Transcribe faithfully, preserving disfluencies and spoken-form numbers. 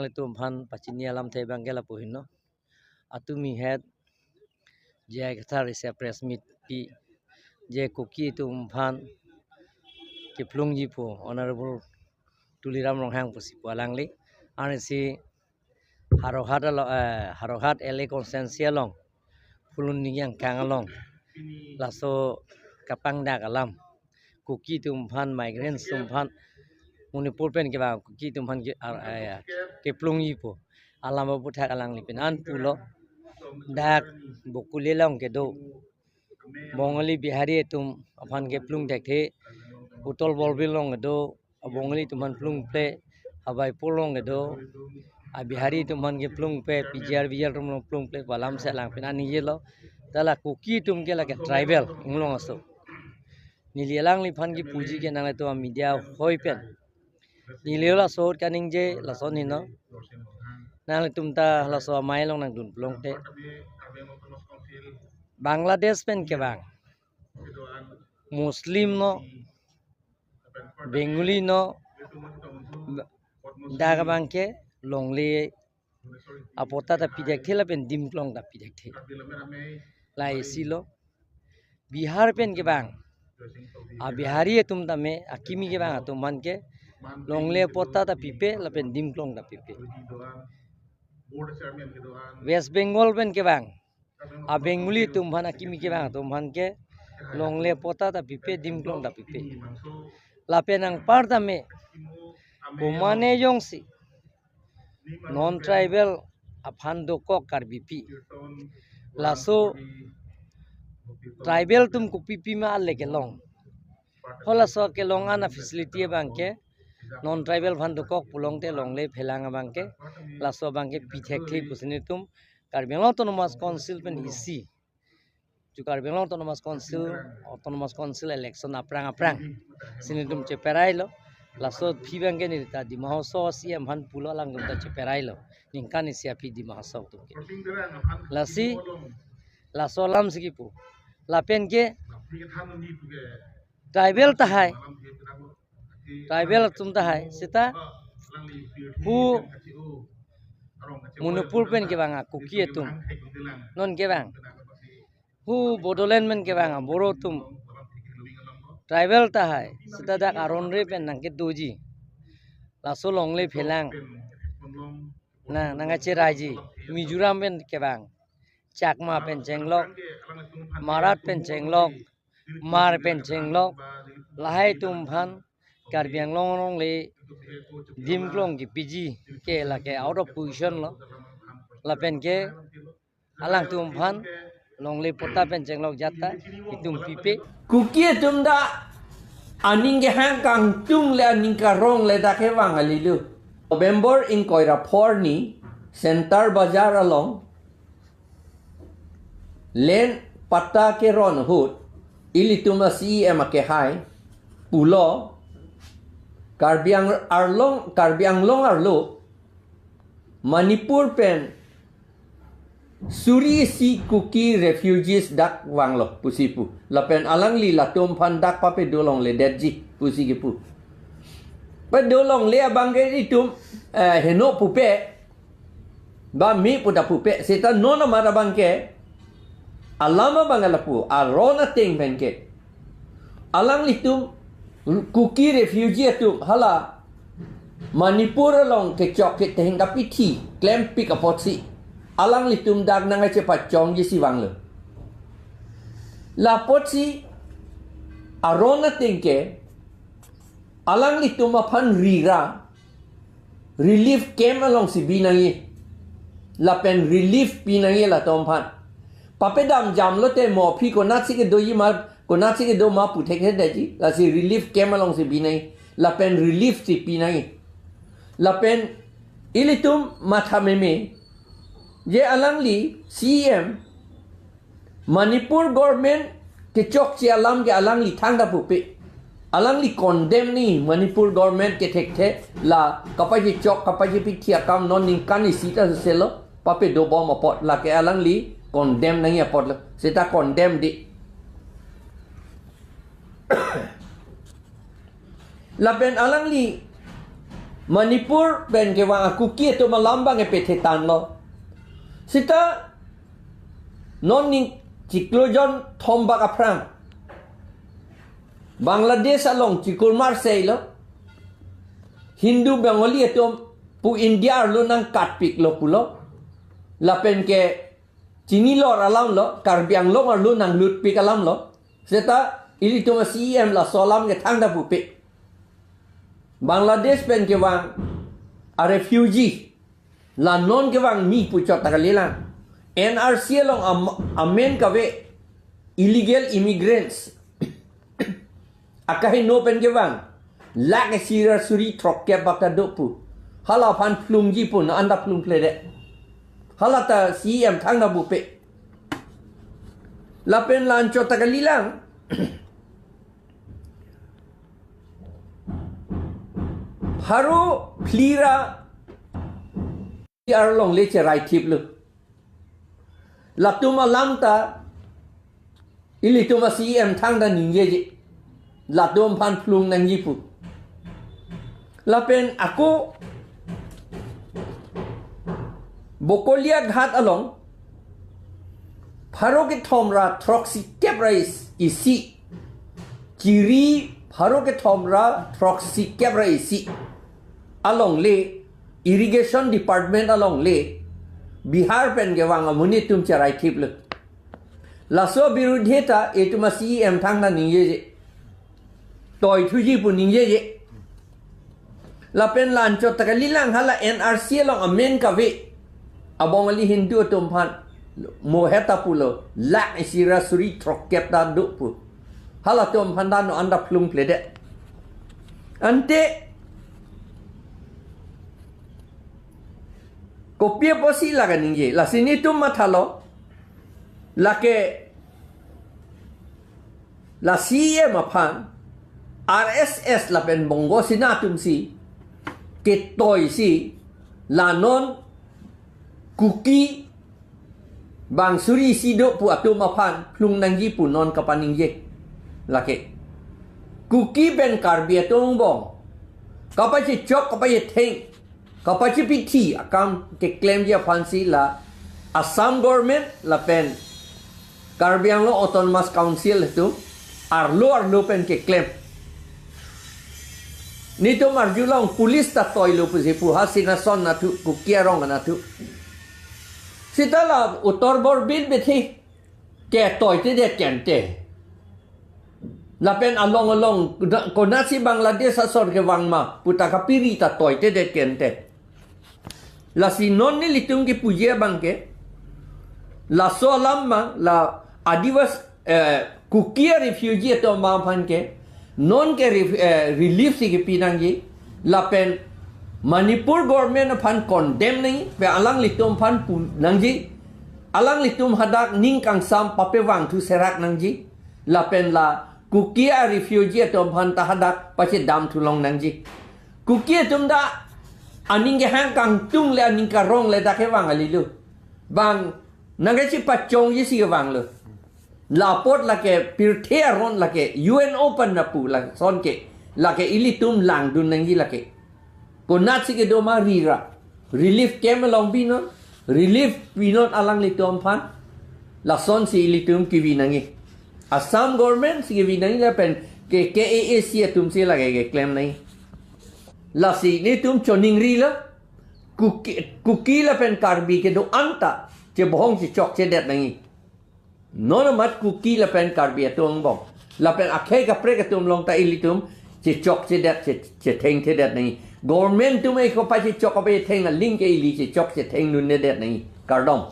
Atum aphan pachini alamthe abang ke lapu henlo. Atumi het J I Kathar isi a-press meet pi, je Kuki atum aphan keplungji pu Honorable Tuliram Ronghang pusi pu alangli. Arnisi Howraghat along, eh, Howraghat L A constituency along Phuloni angkang along laso kapangdak alam, Kuki atum aphan, migrants atum aphan, Manipur pen kevang Kuki atum aphan ke, ar-, eh, keplungji pu alam aputhak alangli pen an pulo. Dak Bokuli along kedo Bongali Bihari atum aphan keplung thekthe, Uttal Borbil along kedo Bongali atum aphan plungple, Hawaipur along kedo a-Bihari atum aphan keplungple, P G R V G R atum along plungple pu alam si alang pen an ningjelo. Ta la Kuki atum ke lake tribal inglong aso. Neli alangliphan kepuji ke nanglitum a-media hoi pen neli laso ahut kaningje lason henlo. Nanglitum ta laso amei along nangdun pulote, Bangladesh pen kevang Muslim no, Bengali no, dak abang ke longle apatta ta pi thekthe lapen dimklong ta pi thekthe. La isi lo. Bihar pen kevang a-Bihari atum tame, akimi kevang atum aphan ke longle apatta ta pipe lapen dimklong ta pipe. West Bengal pen kevang a-Bengali atum aphan, akimi kevang atum aphan ke longle apatta ta pipe, dimklong ta pipe. Lapen anpar tame komane jongsi non-tribal aphan dokok Karbipi, laso tribal atum kopipi ma ale kelong? Halaso kelong an a-facility abang ke non-tribal aphan dokok pulote longle phelang abang ke, laso abang ke pi thekthe pusi nelitum Karbi Anglong Autonomous Council pen isi, ju Karbi Anglong Autonomous Council, Autonomous Council election aphrang aphrang si nelitum cheperailo. Laso aphi abang ke neli ta Dima Hasao C E M aphan pulo, alangtum ta cheperailo. Ningkan isi aphi Dima Hasao atum ke. Lasi laso alam si kipu. Lapen ke tribal tahai, tribal atum tahai, seta hu Manipur pen kevang a-Kuki atum, non kevang hu Bodoland pen kevang a-Boro atum, tribal tahai, seta dak aron re pen nangkedoji, laso longle phelang nang, nangkacheraiji. Mizoram pen kevang Chakma pen chenglok, Marat pen chenglok, Hmar pen chenglok, lahai atum aphan Karbi Anglong along le dimklong kepiji ke lake out of position lo. Lapen ke alangtum aphan longle patta pen chenglok ajat ta itum pipe. Kuki atum ta aning kehang kangtung le aning karong le dak kevang kalilu. November ingkoi ra pho arni Center Bazar along land patta keron ahut ilitum a-C E M akehai pulo, Karbi Ang-, Arlong, Karbi Anglong arlo Manipur pen suri isi Kuki refugees dak vanglo pusi pu. Lapen alangli latum aphan dak papedo longledetji pusi kipu. Pedo longle abang ke itum, eh, heno pupe, ba me pu ta pupe, seta non amat abang ke alam abang lapu, aron ateng pen ke alanglitum Kuki refugee atum hala Manipur along kechok ketheng kapithi klempik apotsi alanglitum dak nangkachepachongji si vanglo. La apotsi aron ateng ke alanglitum aphan rira relief camp alongsi bi nangji. Lapen relief pi nangji latum aphan. Papedam jamlote mo aphi konatsi kedoji ma, konatsi kedo ma pu thekthedetji. Lasi relief camp alongsi bi nangji. Lapen relief si pi nangji. Lapen ilitum matha meme, je alangli C E M Manipur government kechokche alam ke alangli thangta pupe. Alangli condemn nangji Manipur government kethekthe la kapachechok kapachepithi akam non ningkan isi ta selo papedobom apot, lake alangli condemn nangji apotlo. Seta condemn di. Lapen alangli Manipur pen kevang a-Kuki atum alam abang epethe tanglo. Sita non ning chiklo jon thom bak aphrang Bangladesh along chikur mar seilo. Hindu Bengali atum pu India arlo nangkatpiklo pulo. Lapen ke chinilor alamlo, Karbi Anglong arlo nanglutpik alamlo. Seta ilitum a-C E M laso alam ke thangta pupe. Bangladesh pen kevang a-refugee, la non kevangme pu chot ta kalilang. N R C along am-, amen kave illegal immigrants akaheno pen kevang lakh isi ra suri throkkep bak ta do pu. Hala aphan phlungji pu non anta phlungkledet. Hala ta C E M thangta pupe. Lapen la-an chot ta kalilang. Pharo phli ra arlongle cherai thiplo. Latum alam ta ilitum a-C E M thangta ningjeje. Latum aphan phlung nangji pu. Lapen ako Bokolia Ghat along pharo kethom ra throksikep ra is-, isi. Chiri pharo kethom ra throksikep ra isi alongle, irrigation department alongle, Bihar pen kevang amonit atum cherai thiplo. Laso abirudhe ta itum a-C E M thangta ningjeje. Toi thuji pu ningjeje. Lapen la-an chot ta kalilang, hala N R C along amen kave a-Bengali Hindu atum aphan mo heta pulo, lakh isi ra suri throkkep ta do pu. Halatum aphan ta non anta phlungkledet. Ante kopi apotsi la kaningje, lasi netum mathalo, lake la C E M aphan R S S lapen Bongo Sena atumsi ketoisi la non Kuki bang suri isi do pu atum aphan phlung nangji pu non kapaningje. Lake Kuki pen Karbi atum angbong kapachechok kapachetheng kapachipithi akam keklemji aphansi la Assam government lapen Karbi Anglong Autonomous Council atum arlo arlo pen keklem. Netum arjulong police ta toilo pusi pu, ha Sinason nathu, Kuki arong nathu. Sita la Uttar Borbil bethe ketoitedet kente. Lapen along along, konatsi Bangladesh asor kevang ma pu ta kapiri ta toitedet kente. Lasi non nelitum kepuji abang ke, laso alam ma la Adivasi, eh, Kuki a-refugee atum aphan ke non ke ref-, eh, relief si kepi nangji, lapen Manipur government aphan condemn nangji, pen alanglitum aphan pu nangji, alanglitum hadak ning kangsam papevang thu serak nangji, lapen la Kuki a-refugee atum aphan ta hadak pachedam thulong nangji. Kuki atum ta aning kehang kangtung le aning karong le dak kevang kalilo. Bang nangkachepachongji si kevanglo. La apot lake pirthe aron lake U N O pen napu lason ke, lake ilitum langdun nangji lake. Konatsi kedo ma rira. Relief camp along binon, relief binon alanglitum aphan. Lasonsi ilitum kevi nangji. Assam government si kevi nangji lapen ke K A A C atumsi lake keklem nangji. Lasi netum choningrilo, Kuki, Kuki lapen Karbi kedo-an ta chebohong chechokchedet nangji. Non amat Kuki lapen Karbi atum angbong, lapen akhei kaprek atum along ta ilitum chechokchedet, che-, chethengthedet nangji. Government atum e kopachechok kopachetheng aling ke ili chechok chethengdundedet nangji. Kardom.